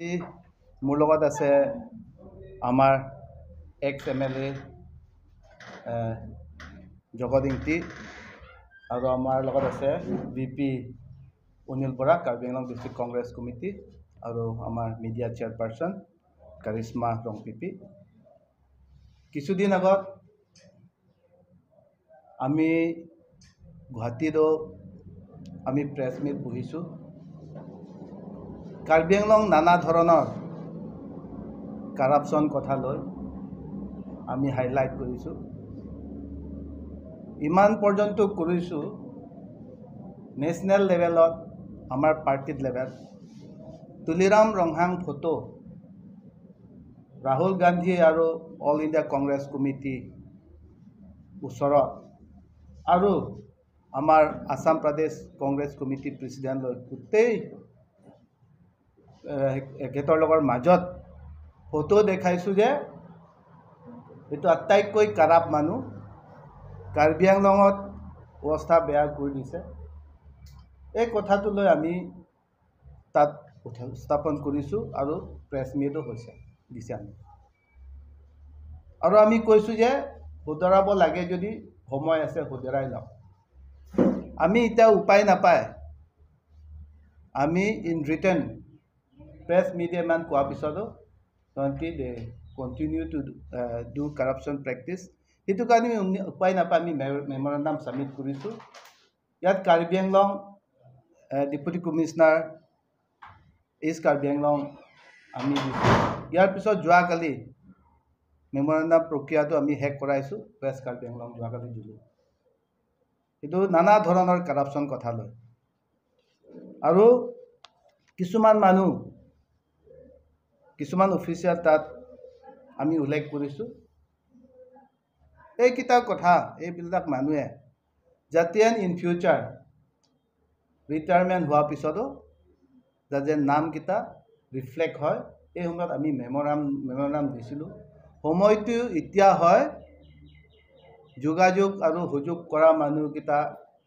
মোৰ লগত আছে আমাৰ এক্স এমএলএ জগত ইংতি আৰু আমাৰ লগত আছে VP Anil Bora, Karbi Anglong district Congress committee, আৰু আমাৰ মিডিয়া চেয়াৰপাৰ্চন কাৰিশ্মা ৰংপিপি। কিছুদিন আগত আমি গুৱাহাটীতো আমি প্ৰেছ মিট বহিছোঁ। কাৰ্বি আংলং নানা ধৰণৰ কাৰাপশ্যন কথা লৈ আমি হাইলাইট কৰিছোঁ। ইমান পৰ্যন্ত কৰিছোঁ, নেশ্যনেল লেভেলত, আমাৰ পাৰ্টিত লেভেল তুলিৰাম ৰংহাং ফটো ৰাহুল গান্ধী আৰু অল ইণ্ডিয়া কংগ্ৰেছ কমিটি ওচৰত আৰু আমাৰ আছাম প্ৰদেশ কংগ্ৰেছ কমিটি প্ৰেচিডেণ্ট গোটেই এখেতৰ লগৰ মাজত ফটো দেখাইছোঁ যে এইটো আটাইতকৈ কাৰাপ মানুহ, কাৰ্বি আংলঙত অৱস্থা বেয়া কৰি দিছে। এই কথাটো লৈ আমি তাত উপস্থাপন কৰিছোঁ আৰু প্ৰেছ মিটো হৈছে দিছে আমি। আৰু আমি কৈছোঁ যে শুধৰাব লাগে যদি সময় আছে, শুধৰাই লওক। আমি এতিয়া উপায় নাপায় আমি ইন ৰিটাৰ্ণ প্ৰেছ মিডিয়া ইমান কোৱাৰ পিছতো তহঁতি they continue to do corruption practice। সেইটো কাৰণে আমি উপায় নাপায় আমি মেমৰেণ্ডাম ছাবমিট কৰিছোঁ। ইয়াত Karbi Anglong deputy commissioner, east Karbi Anglong আমি দিছোঁ। ইয়াৰ পিছত যোৱাকালি মেমৰেণ্ডাম প্ৰক্ৰিয়াটো আমি শেষ কৰাইছোঁ। ৱেষ্ট কাৰ্বি আংলং যোৱাকালি দিলোঁ। এইটো নানা ধৰণৰ কাৰাপশ্যন কথা লৈ আৰু কিছুমান মানুহ, কিছুমান অফিচিয়েল তাত আমি উল্লেখ কৰিছোঁ। এইকেইটা কথা এইবিলাক মানুহে যাতে ইন ফিউচাৰ ৰিটায়াৰমেণ্ট হোৱাৰ পিছতো যাতে নামকেইটা ৰিফ্লেক্ট হয়, এই সময়ত আমি মেমৰাম দিছিলোঁ। সময়টো এতিয়া হয় যোগাযোগ আৰু সুযোগ কৰা মানুহকেইটা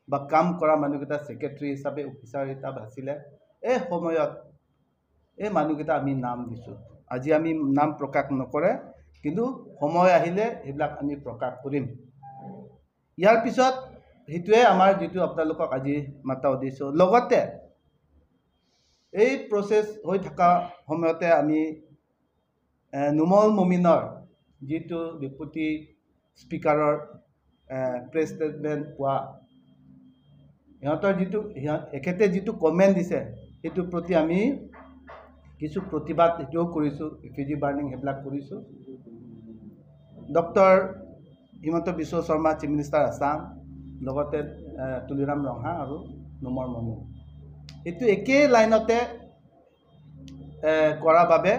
বা কাম কৰা মানুহকেইটা ছেক্ৰেটেৰী হিচাপে, অফিচাৰ হিচাপে আছিলে। এই সময়ত এই মানুহকেইটা আমি নাম দিছোঁ। আজি আমি নাম প্ৰকাশ নকৰে, কিন্তু সময় আহিলে সেইবিলাক আমি প্ৰকাশ কৰিম। ইয়াৰ পিছত সেইটোৱে আমাৰ যিটো আপোনালোকক আজি মাতা উদ্দেশ্য। লগতে এই প্ৰচেছ হৈ থকা সময়তে আমি নুমল মমিনৰ যিটো ডেপুটি স্পীকাৰৰ প্ৰেছ ষ্টেটমেণ্ট পোৱা, সিহঁতৰ যিটো এখেতে যিটো কমেণ্ট দিছে, সেইটোৰ প্ৰতি আমি কিছু প্ৰতিবাদ সেইটোও কৰিছোঁ, এফিজি বাৰ্ণিং সেইবিলাক কৰিছোঁ। Doctor Himanta Biswa Sarma, chief minister Assam, লগতে তুলিৰাম ৰংহাং আৰু নুমল মমিন, এইটো একেই লাইনতে কৰাৰ বাবে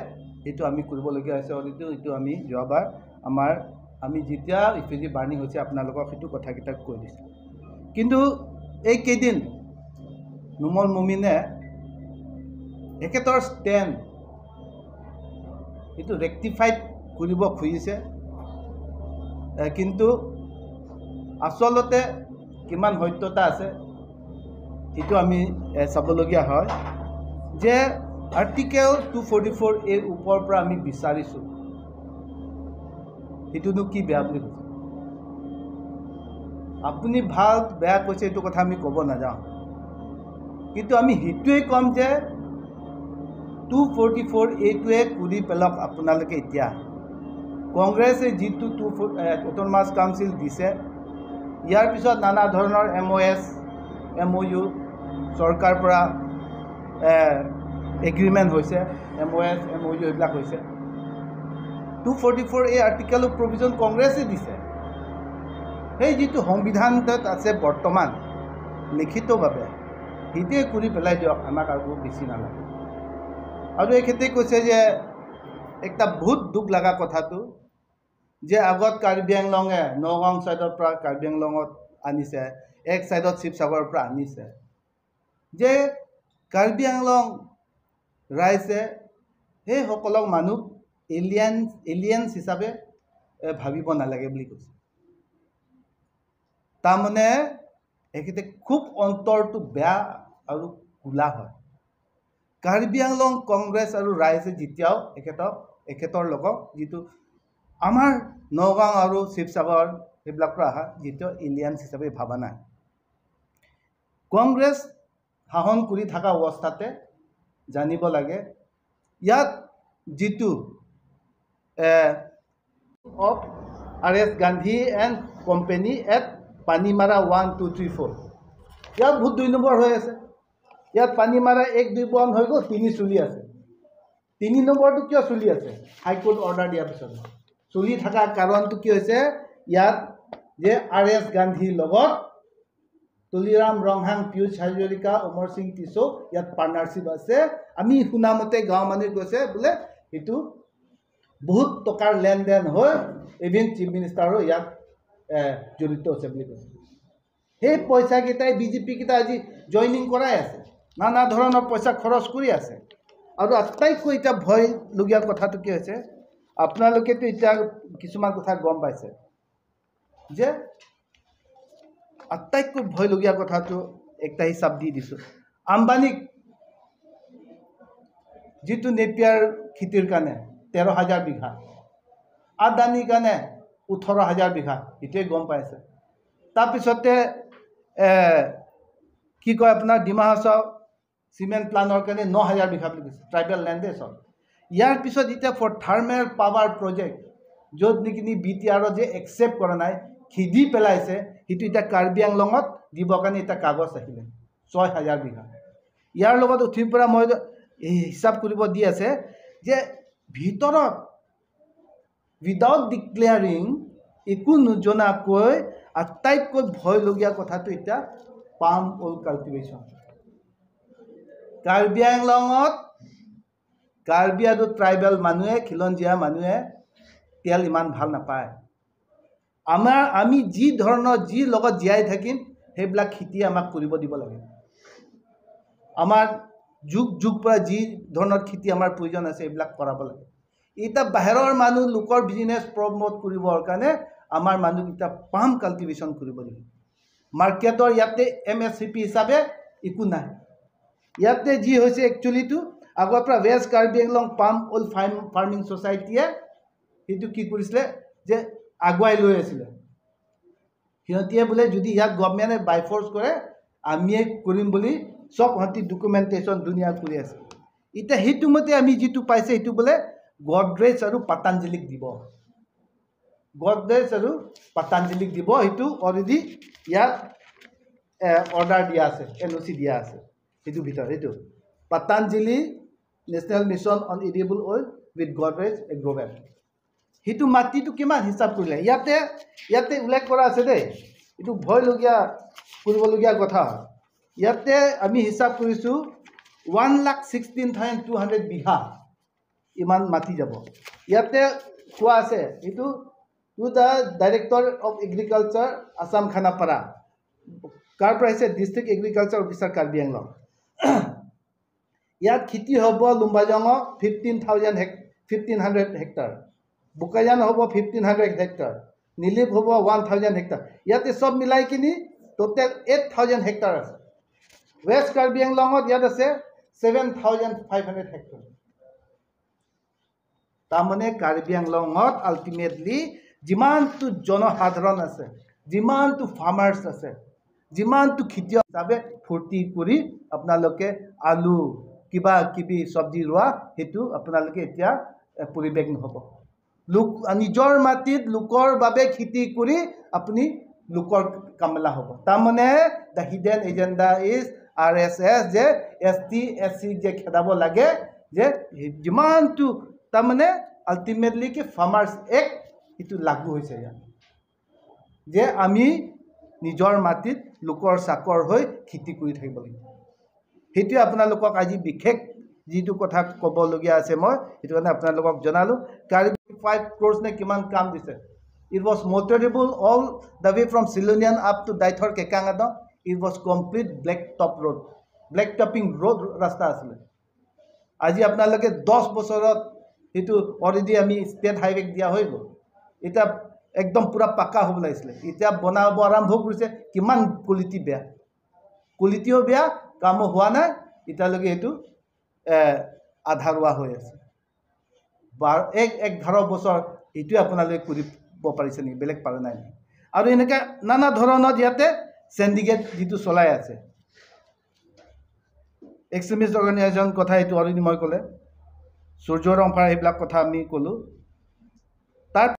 এইটো আমি কৰিবলগীয়া হৈছে। আৰু এইটো আমি যোৱাবাৰ আমাৰ আমি যেতিয়া ইফিজি বাৰ্ণিং হৈছে, আপোনালোকক সেইটো কথাকেইটা কৈ দিছোঁ। কিন্তু এইকেইদিন নুমল মমিনে এখেতৰ ষ্টেণ্ড এইটো ৰেক্টিফাইড কৰিব খুজিছে, কিন্তু আচলতে কিমান সত্যতা আছে সেইটো আমি চাবলগীয়া হয় যে আৰ্টিকেল 244 এৰ ওপৰৰ পৰা আমি বিচাৰিছোঁ, সেইটোনো কি বেয়া বুলি কৈছে আপুনি? ভাল বেয়া কৈছে এইটো কথা আমি ক'ব নাযাওঁ, কিন্তু আমি সেইটোৱে ক'ম যে 244 এইটোৱে কৰি পেলাওক আপোনালোকে। এতিয়া কংগ্ৰেছে যিটো টু অট'নমাছ কাউন্সিল দিছে, ইয়াৰ পিছত নানা ধৰণৰ এমঅ'এছ, এমঅ'ইউ চৰকাৰ পৰা এগ্ৰিমেণ্ট হৈছে, এমঅ'এছ, এমঅ'ইউ এইবিলাক হৈছে। 244 এই আৰ্টিকেলৰ প্ৰভিজন কংগ্ৰেছে দিছে। সেই যিটো সংবিধানত আছে বৰ্তমান লিখিতভাৱে, সেইটোৱে কৰি পেলাই দিয়ক, আমাক আৰু বেছি নালাগে। আৰু এখেতে কৈছে যে একটা বহুত দুখ লগা কথাটো যে আগত কাৰ্বি আংলঙে নগাঁও ছাইডৰ পৰা কাৰ্বি আংলঙত আনিছে, এক ছাইডত শিৱসাগৰৰ পৰা আনিছে, যে কাৰ্বি আংলং ৰাইজে সেইসকলক মানুহ এলিয়েন্স হিচাপে ভাবিব নালাগে বুলি কৈছে। তাৰমানে এখেতে খুব অন্তৰটো বেয়া আৰু কোলা হয়। কাৰ্বি আংলং কংগ্ৰেছ আৰু ৰাইজে যেতিয়াও এখেতৰ লগত যিটো আমাৰ নগাঁও আৰু শিৱসাগৰ সেইবিলাক পৰা অহা যেতিয়াও এলিয়ান্স হিচাপে ভবা নাই। কংগ্ৰেছ শাসন কৰি থকা অৱস্থাতে জানিব লাগে ইয়াত যিটো of R S Gandhi and company at Panimara 1 2 3 4 ইয়াত বহুত 2 নম্বৰ হৈ আছে। ইয়াত পানীমাৰা 1 2 1 হৈ গ'ল, 3 চলি আছে। 3 নম্বৰটো কিয় চলি আছে? হাইকোৰ্ট অৰ্ডাৰ দিয়াৰ পিছত চলি থকাৰ কাৰণটো কি হৈছে, ইয়াত যে আৰ এছ গান্ধীৰ লগত তুলিৰাম ৰংহাং, পীয়ুষ হাজৰিকা, অমৰ সিং টিছো ইয়াত পাৰ্টনাৰশ্বিপ আছে। আমি শুনামতে গাঁৱৰ মানুহে কৈছে বোলে সেইটো বহুত টকাৰ লেনদেন হৈ ইভিন চিফ মিনিষ্টাৰো ইয়াত জড়িত আছে বুলি কৈছে। সেই পইচাকেইটাই বিজেপিকেইটা আজি জইনিং কৰাই আছে, নানা ধৰণৰ পইচা খৰচ কৰি আছে। আৰু আটাইতকৈ এতিয়া ভয়লগীয়া কথাটো কি হৈছে, আপোনালোকেতো এতিয়া কিছুমান কথা গম পাইছে যে আটাইতকৈ ভয়লগীয়া কথাটো একটা হিচাপ দি দিছোঁ। আম্বানীক যিটো নেপিয়াৰ খেতিৰ কাৰণে 13,000 বিঘা, আদানীৰ কাৰণে 18,000 বিঘা, সেইটোৱে গম পাইছে। তাৰপিছতে কি কয় আপোনাৰ ডিমা হাছাও চিমেণ্ট প্লান্টৰ কাৰণে 9,000 বিঘা বুলি কৈছে, ট্ৰাইবেল লেণ্ডে চব। ইয়াৰ পিছত এতিয়া ফৰ থাৰ্মেল পাৱাৰ প্ৰজেক্ট য'ত নেকি বি টি আৰত যে একচেপ্ট কৰা নাই, খেদি পেলাইছে, সেইটো এতিয়া কাৰ্বি আংলঙত দিবৰ কাৰণে এতিয়া কাগজ আহিলে 6,000 বিঘা। ইয়াৰ লগত উঠিৰ পৰা মই হিচাপ কৰিব দি আছে যে ভিতৰত উইদাউট ডিক্লেয়াৰিং একো নজনাকৈ আটাইতকৈ ভয়লগীয়া কথাটো এতিয়া পাম অইল কাল্টিভেশ্যন। কাৰ্বি আংলঙত কাৰ্বি আৰু ট্ৰাইবেল মানুহে, খিলঞ্জীয়া মানুহে তেল ইমান ভাল নাপায়। আমি যি ধৰণৰ যি লগত জীয়াই থাকিম সেইবিলাক খেতি আমাক কৰিব দিব লাগে। আমাৰ যুগ যুগ পৰা যি ধৰণৰ খেতি আমাৰ প্ৰয়োজন আছে এইবিলাক কৰাব লাগে। এতিয়া বাহিৰৰ মানুহ লোকৰ বিজনেছ প্ৰমোট কৰিবৰ কাৰণে আমাৰ মানুহকেইটা পাম কাল্টিভেশ্যন কৰিব লাগিব। মাৰ্কেটৰ ইয়াতে এম এছ চি পি হিচাপে একো নাই। ইয়াতে যি হৈছে একচুৱেলিটো আগৰ পৰা west Karbi Anglong palm oil farming ছ'চাইটিয়ে সেইটো কি কৰিছিলে যে আগুৱাই লৈ আছিলে। সিহঁতিয়ে বোলে যদি ইয়াত গভমেণ্টে বাই ফ'ৰ্চ কৰে আমিয়ে কৰিম বুলি চব সিহঁতি ডকুমেণ্টেশ্যন ধুনীয়া কৰি আছে। এতিয়া সেইটো মতে আমি যিটো পাইছে সেইটো বোলে গডৰেজ আৰু পাতাঞ্জলিক দিব, গডৰেজ আৰু পাতাঞ্জলিক দিব, সেইটো অলৰেডি ইয়াত অৰ্ডাৰ দিয়া আছে, এন অ' চি দিয়া আছে সেইটো ভিতৰত। সেইটো Patanjali national mission on edible oil with Godrej Agrovet. সেইটো মাটিটো কিমান হিচাপ কৰিলে ইয়াতে ইয়াতে উল্লেখ কৰা আছে দেই, এইটো ভয়লগীয়া কৰিবলগীয়া কথা। ইয়াতে আমি হিচাপ কৰিছোঁ 1,16,200 বিঘা ইমান মাটি যাব। ইয়াতে কোৱা আছে এইটো to the director of agriculture Assam Khanapara, কাৰ পৰা আহিছে district agriculture officer Karbi Anglong. ইয়াত খেতি হ'ব লুম্বাজঙত 1,500 হেক্টৰ, বোকাজান হ'ব 1,500 হেক্টৰ, নীলিপ হ'ব 1,000 হেক্টৰ। ইয়াতে চব মিলাই কিনি টোটেল 8,000 হেক্টৰ আছে। ৱেষ্ট কাৰ্বি আংলঙত ইয়াত আছে 7,500 হেক্টৰ। তাৰমানে কাৰ্বি আংলঙত আল্টিমেটলি যিমানটো জনসাধাৰণ আছে, যিমানটো ফাৰ্মাৰ্ছ আছে, যিমানটো খেতিয়ক হিচাপে ফূৰ্তি কৰি আপোনালোকে আলু কিবা কিবি চব্জি ৰোৱা সেইটো আপোনালোকে এতিয়া পৰিৱেশ নহ'ব। লোক নিজৰ মাটিত লোকৰ বাবে খেতি কৰি আপুনি লোকৰ কামেলা হ'ব। তাৰমানে the hidden agenda is R S S, যে এছ টি এছ চি যে খেদাব লাগে, যে যিমানটো তাৰমানে আল্টিমেটলি কি ফাৰ্মাৰ্ছ এক্ট সেইটো লাগু হৈছে ইয়াত, যে আমি নিজৰ মাটিত লোকৰ চাকৰ হৈ খেতি কৰি থাকিব লাগিব। সেইটোৱে আপোনালোকক আজি বিশেষ যিটো কথা ক'বলগীয়া আছে মই সেইটো কাৰণে আপোনালোকক জনালোঁ। কাৰ্বি 5 ক্ৰ'ৰ্ছ নে কিমান কাম দিছে। It was motorable all the way from Silonian up to Daithor Kekangadong. It was complete black top road, black topping road ৰাস্তা আছিলে। আজি আপোনালোকে 10 বছৰত সেইটো অলৰেডি আমি ষ্টেট হাইৱে দিয়া হৈ গ'ল। এতিয়া একদম পূৰা পাকা হ'ব লাগিছিলে, এতিয়া বনাব আৰম্ভ কৰিছে। কিমান কোৱালিটি বেয়া, কোৱালিটিও বেয়া, কামো হোৱা নাই এতিয়ালৈকে। সেইটো আধাৰুৱা হৈ আছে। 11 বছৰ এইটোৱে আপোনালোকে কৰিব পাৰিছে নেকি? বেলেগ পৰা নাই নেকি? আৰু এনেকৈ নানা ধৰণৰ ইয়াতে চেণ্ডিকেট যিটো চলাই আছে, এক্সট্ৰিমিষ্ট অৰ্গেনাইজেশ্যন কথা এইটো অলৰেডি মই ক'লে, সূৰ্য ৰংফাৰ সেইবিলাক কথা আমি ক'লোঁ। তাৰ